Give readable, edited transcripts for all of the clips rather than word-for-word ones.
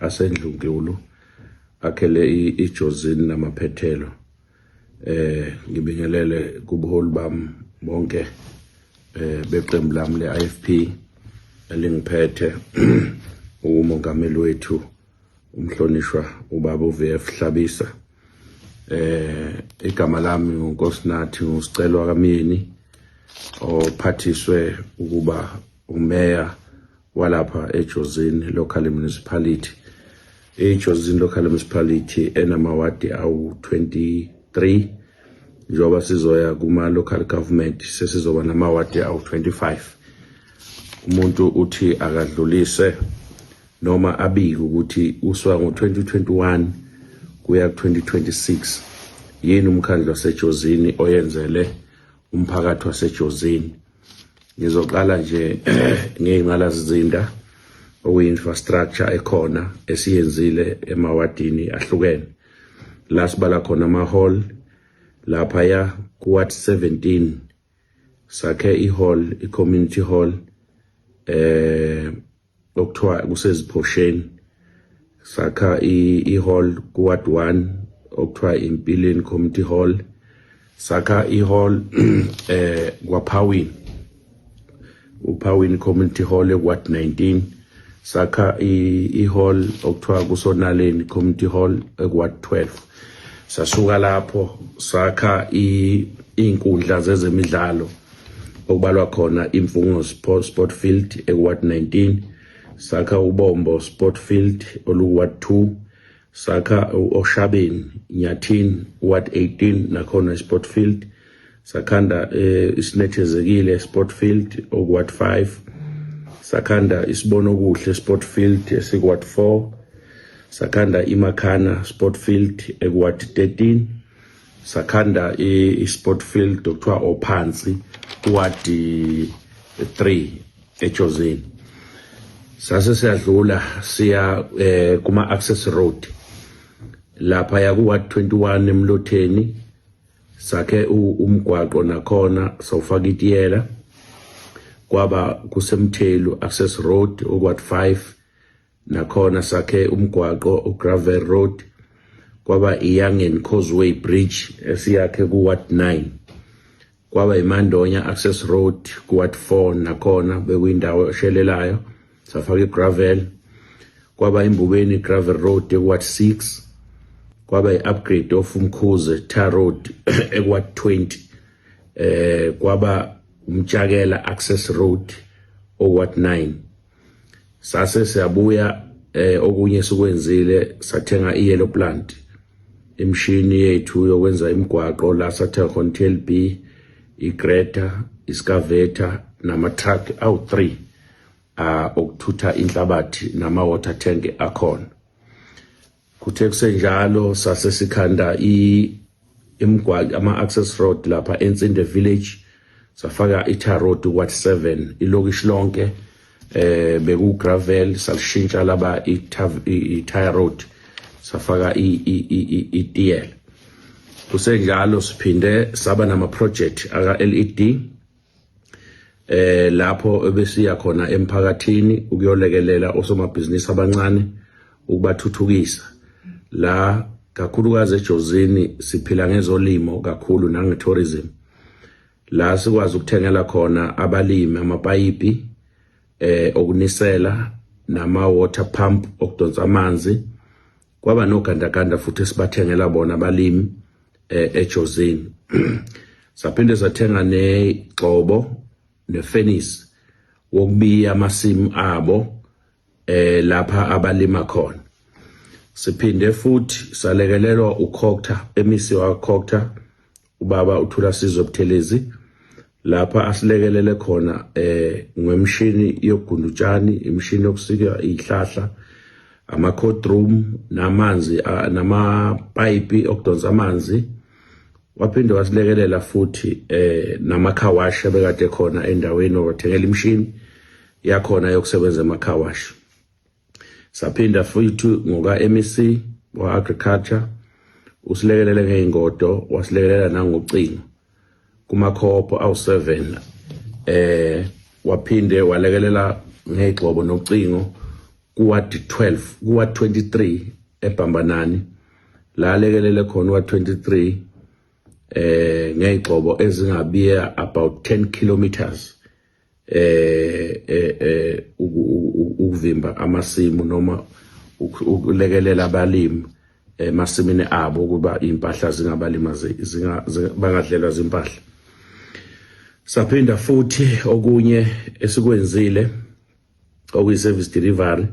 asendlunkulu akhele iJozini namaphethelo. Ngibingelele kubuholi bami bonke beqembu lami le-IFP elingiphethe, umongameli wethu umhlonishwa ubaba uVF Hlabisa. Igama lami uNkosinathi uSicelwa kaMyeni, ophathiswe ukuba umeya walapha eJozini Local Municipality. IJozini Local Municipality enamawadi awu-23. Njengoba sizoya kuma local government, sesizoba namawadi awu-25. Umuntu uthi akadlulise noma abike ukuthi usuka ngo-2021 kuya ku-2026 yini umkhandlu waseJozini oyenzele umphakathi waseJozini. Ngizoqala nje ngey'nqalasizinda, okuyi-infrastructure ekhona esiyenzile emawadini ahlukene. La sibala khona ama-hall laphaya ku-ward 17, sakhe i-hall, i-community hall okuthiwa kuseziphosheni. Sakha i-hall ku-ward 1 okuthiwa Impilweni Community Hall. Sakha i-hall kwaPhawini, uPhawini Community Hall eWard 19. Sakha i-hall okuthiwa kusonaleni Community Hall eWard 12. Sasuka lapho sakha izinkundla zezemidlalo, okubalwa khona Imfungo Sport Field eWard 19. Sakha uBombo Sport Field oluWard 2. Sakha Oshabeni Nyathini Ward 18, nakhona isport field. Sakhanda isinethezekile sport field okuward 5. Sakhanda isibono kuhle sport field esikuward 4. Sakhanda iMakhana sport field ekuward 13. Sakhanda i-sport field okuthiwa ophansi kuward 3 eJozini. Sase siyadlula siya kuma access road lapha ya ku ward 21 eMlotheni. Sakhe umgwaqo nakhona, sawufaka itiyela. Kwaba kusemthelu access road okward 5, nakhona sakhe umgwaqo ugravel road. Kwaba iYangen Causeway Bridge esiyakhe ku ward 9. Kwaba iMandonya access road ku ward 4, nakhona bekuyindawo eshelelayo, safaka igravel. Kwaba iMbubeni gravel road eku ward 6. Kwaba i-upgrade of Umkhuze tar road ekuward 20. Kwaba umtshakela access road oward 9. Sase siyabuya, okunye sikwenzile, sathenga i-yellow plant, imishini yethu yokwenza imigwaqo. La sathenga khona TLB, igrader, excavator nama-truck awu-3 okuthutha inhlabathi nama-water tank akhona. Kuthe kusenjalo sase sikhanda imigwaqo, ama-access road lapha eNsinde village. Safaka i-tar road ward 7, ilokishi lonke beku gravel, salishintsha laba i-tar road, safaka i-TL. Kusenjalo siphinde saba nama project aka LED, lapho ebesiya khona emphakathini ukuyolekelela osomabhizinisi abancane, ukubathuthukisa. La kakhulukazi eJozini siphila ngezolimo kakhulu nangetourism. La sikwazi ukuthengela khona abalimi amapayipi okunisela nama water pump okudonsa amanzi. Kwaba nogandaganda futhi esibathengela bona abalimi eJozini. Saphinde sathenga negxobo nefenisi wokubiya amasimu abo lapha abalima khona. Siphinde futhi salekelelwa uCogta, MEC wa COGTA, ubaba uThula Sizwe Buthelezi, lapha asilekelele khona ngemishini yokugunda utshani, imishini yokusika izihlahla, ama cold room namanzi, namapayipi okudonsa amanzi. Waphinde wasilekelela futhi nama car wash ebekade khona endaweni, wathengela imishini yakhona yokusebenza ema car wash. Saphinda futhi ngoka MEC wa agriculture, usilekelele ngeingodo, wasilekelela nangocingo kuma-co-op awu7. Waphinde walekelela ngegxobo nocingo. Kuward 12, kuward 23 eBhambanani, la lekelele khona ward 23 ngeyigxobo ezingabiya about 10 kilometers ukuvimba amasimu noma ukulekelela abalimi emasimini abo ukuba impahla zingabalimazi, bangadlelwa zimpahla. Saphinda futhi okunye esikwenzile okuyi-service delivery,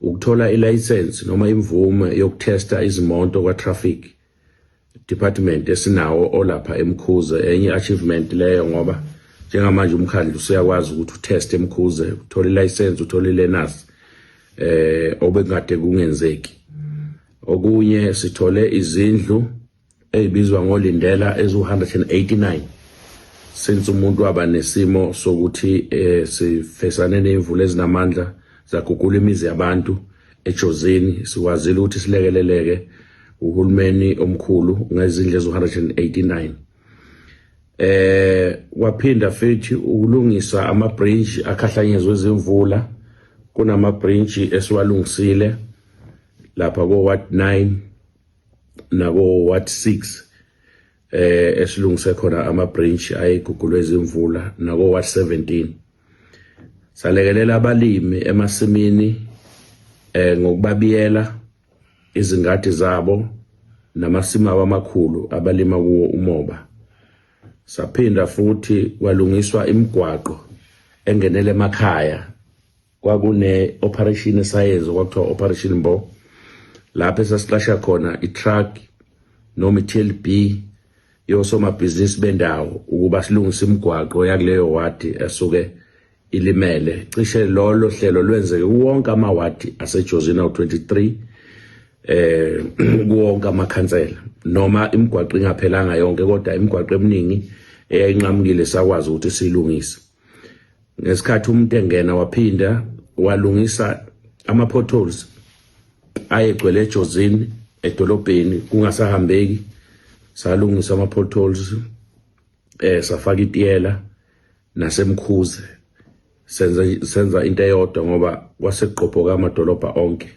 ukuthola i-license noma imvume yokuthesta izimoto kwa-traffic department esinawo olapha eMkhuze. Enye achievement leyo, ngoba njengamanje umkhandlu usuyakwazi ukuthi utest eMkhuze, uthole i-license, uthole i-learners, obekungade kungenzeki. Okunye, sithole izindlu ezibizwa ngolindela ezu-189 since umuntu waba nesimo sokuthi sifesane nemvula ezinamandla, zagugula imizi yabantu eJozini. Sikwazile ukuthi silekeleleke uhulumeni omkhulu ngezindlu ezu-189. Waphinda futhi ukulungisa ama bridge akhahlanyezwe izimvula. Kunama bridge esiwalungisile lapha ko ward 9 nako ward 6, esilungise khona ama bridge ayigugulwe izimvula, nako ward 17. Salekelela abalimi emasimini ngokubabiyela izingadi zabo namasimi abo amakhulu abalima kuwo umoba. Saphinda futhi kwalungiswa imigwaqo engenele emakhaya. Kwakune operation esayenza, kwakuthiwa Operation Mbo, lapho esasiqasha khona i-truck noma i-TLB yosomabhizinisi bendawo ukuba silungise imigwaqo yakuleyo wadi esuke ilimele. Cishe lolo hlelo lwenzeke kuwonke amawadi aseJozini awu-23, kuwonke amakhansela. Noma imigwaqo ingaphelanga yonke, kodwa imigwaqo eminingi eyayinqamukile sakwazi ukuthi siyilungise. Ngesikhathi umuntu engena, waphinda walungisa ama-potholes ayegcwele eJozini edolobheni kungasahambeki. Salungisa ama-potholes, safaka itiyela naseMkhuze. Senza into eyodwa ngoba kwasekugqobhoka amadolobha onke.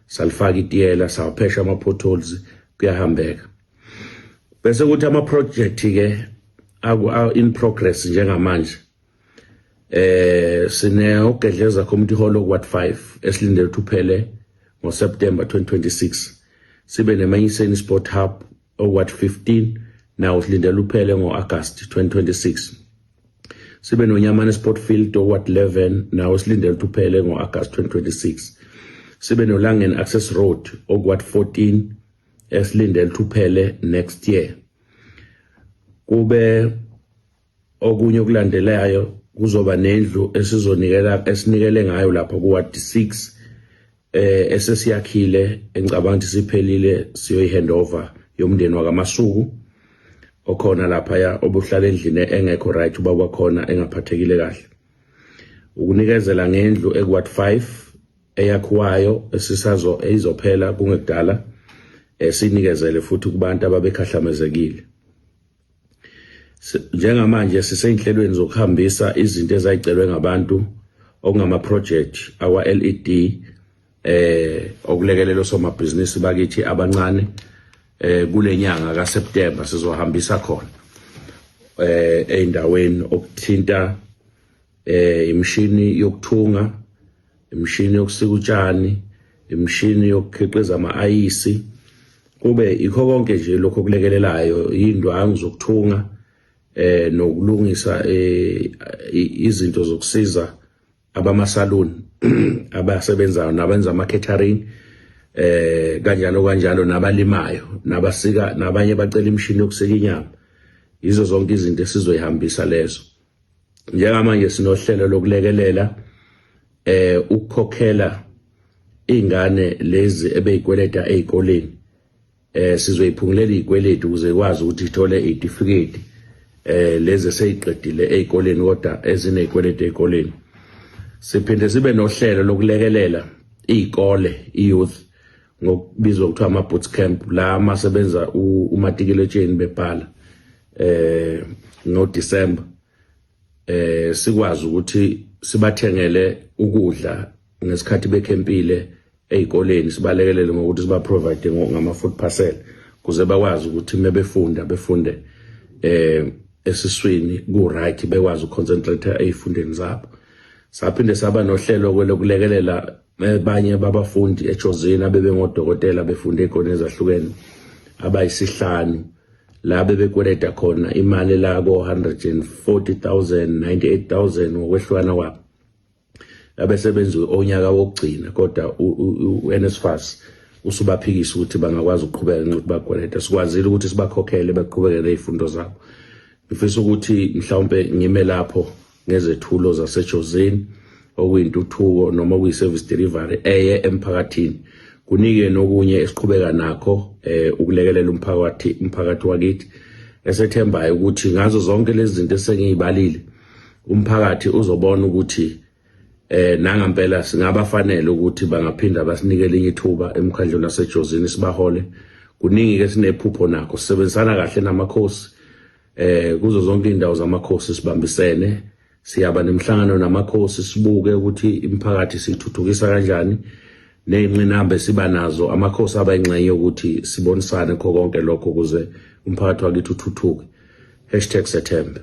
Salifaka itiyela, sawaphesha ama-potholes, kuyahambeka. Bese kuthi ama-project ke aku in progress njengamanje, sine uGedleza Community Hall ward 5 esilindele ukuthi uphele ngoSeptember 2026. Sibe neManyiseni Sport Hub ward 15, nawo silindele uphele ngoAugust 2026. Sibe noNyamane Sport Field ward 11, nawo silindele ukuthi uphele ngoAugust 2026. Sibe noLangeni Access Road ward 14 esilindele ukuthi uphele next year. Kube okunye okulandelayo, kuzoba nendlu esizonikela, esinikele ngayo lapha ku ward 6 esesiyakhile, engicabanga ukuthi siphelile, siyoyi-handover yomndeni wakaMasuku okhona lapha ya obuhlala endlini engekho right, ubaba khona engaphathekile kahle. Ukunikezela ngendlu ekuward 5 eyakhiwayo esisazo eyizophela kungekudala, esinikezele futhi kubantu ababekhahlamezekile. Njengamanje siseyinhlelweni zokuhambisa izinto ezayicelwe ngabantu okungama project awa LED okulekelela osomabhizinisi bakithi abancane. Kulenyanga kaSeptember sizohambisa khona eindaweni okuthinta imishini yokuthunga, imishini yokusika utshani, imishini yokukhiqiza ama-ayisi, kube ikho konke nje lokho okulekelelayo, indwangu zokuthunga nokulungisa izinto zokusiza abamasaluni abasebenzayo nabenza ama-catering, kanjalo kanjalo, nabalimayo, nabasika, nabanye bacela imishini yokusika inyama. Yizo zonke izinto esizoyihambisa lezo. Njengamanje sinohlelo lokulekelela ukukhokhela ingane lezi ebeyikweleta ezikoleni. Sizoyiphungulela izikweletu ukuze ikwazi ukuthi ithole izitifiketi, lezi eseyiqedile ezikoleni kodwa ezinezikweletu ezikoleni. Siphinde sibe nohlelo lokulekelela izikole, i-youth, ngokubizwa kuthiwa ama-boot camp, la masebenza umatikiletsheni bebhala no December, sikwazi ukuthi sibathengele ukudla. ngesikhathi bekhempile ey'koleni, sibalekelele ngokuthi siba-provide ngama-food parcel kuze bakwazi ukuthi uma befunda befunde esiswini ku-right, bekwazi ukuconcentrate ey'fundeni zabo. Saphinde saba nohlelo kwelokulekelela abanye babafundi eJozini abebengodokotela befunde ey'koleni ezahlukene abayisihlanu, la bebekweleta khona imali la ko-140,000, 98,000 ngokwehlukana kwabo, abesebenzi onyaka wokugcina, kodwa u-NSFAS usubaphikisa ukuthi bangakwazi ukuqhubeka ngenxa yokuthi bakweleta. Sikwazile ukuthi sibakhokhele baqhubeke ney'fundo zabo. Ngifisa ukuthi mhlawumpe ngime lapho ngezethulo zaseJozini, okuyintuthuko noma okuyi-service delivery eye emphakathini. Kunike nokunye esiqhubeka nakho ukulekelela umphakathi wakithi, esethembayo ukuthi ngazo zonke lezi zinto esengiyibalile umphakathi uzobona ukuthi nangampela singabafanele ukuthi bangaphinda basinike elinye ithuba emkhandlweni waseJozini sibahole. Kuningi ke sinephupho nakho, sisebenzisana kahle namakhosi kuzo zonke indawo zamakhosi, sibambisene, siyaba nemhlangano namakhosi, sibuke ukuthi imiphakathi siyithuthukisa kanjani ney'nqinamba esiba nazo. Amakhosi aba ingxenye yokuthi sibonisane kho konke lokho ukuze umphakathi wakithi uthuthuke. #Sethembe.